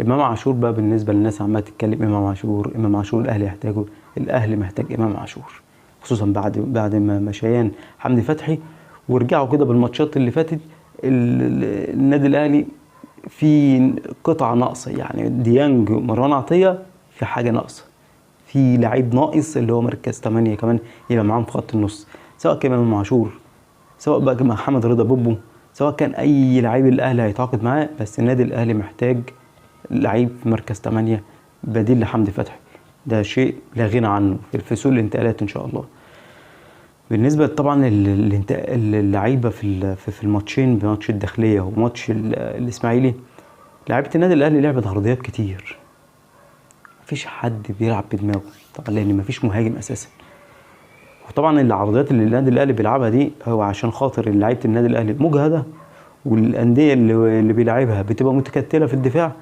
امام عاشور بقى، بالنسبة للناس عماله تتكلم امام عاشور، امام عاشور الاهلي يحتاجه، الاهلي محتاج امام عاشور، خصوصا بعد ما مشيان حمدي فتحي، ورجعوا كده بالماتشات اللي فاتت النادي الاهلي في قطعه ناقصه، يعني ديانج ومروان عطية في حاجة ناقصه، في لعيب ناقص اللي هو مركز 8 كمان يبقى معاهم في خط النص، سواء كان امام عاشور، سواء بقى محمد رضا بوبو، سواء كان اي لعيب الاهلي هيتعاقد معاه، بس النادي الاهلي محتاج لعيب في مركز 8 بديل لحمدي فتحي، ده شيء لا غنى عنه في سوق الانتقالات ان شاء الله. بالنسبة طبعا اللعيبة في الماتشين، ماتش الداخلية وماتش الاسماعيلي، لعيبة النادي الاهلي لعبت عرضيات كتير، مفيش حد بيلعب بدماغه طبعا لان مفيش مهاجم اساسا. وطبعا العرضيات اللي النادي الاهلي بيلعبها دي هو عشان خاطر لعيبة النادي الاهلي مجهده، والاندية اللي بيلعبها بتبقى متكتله في الدفاع.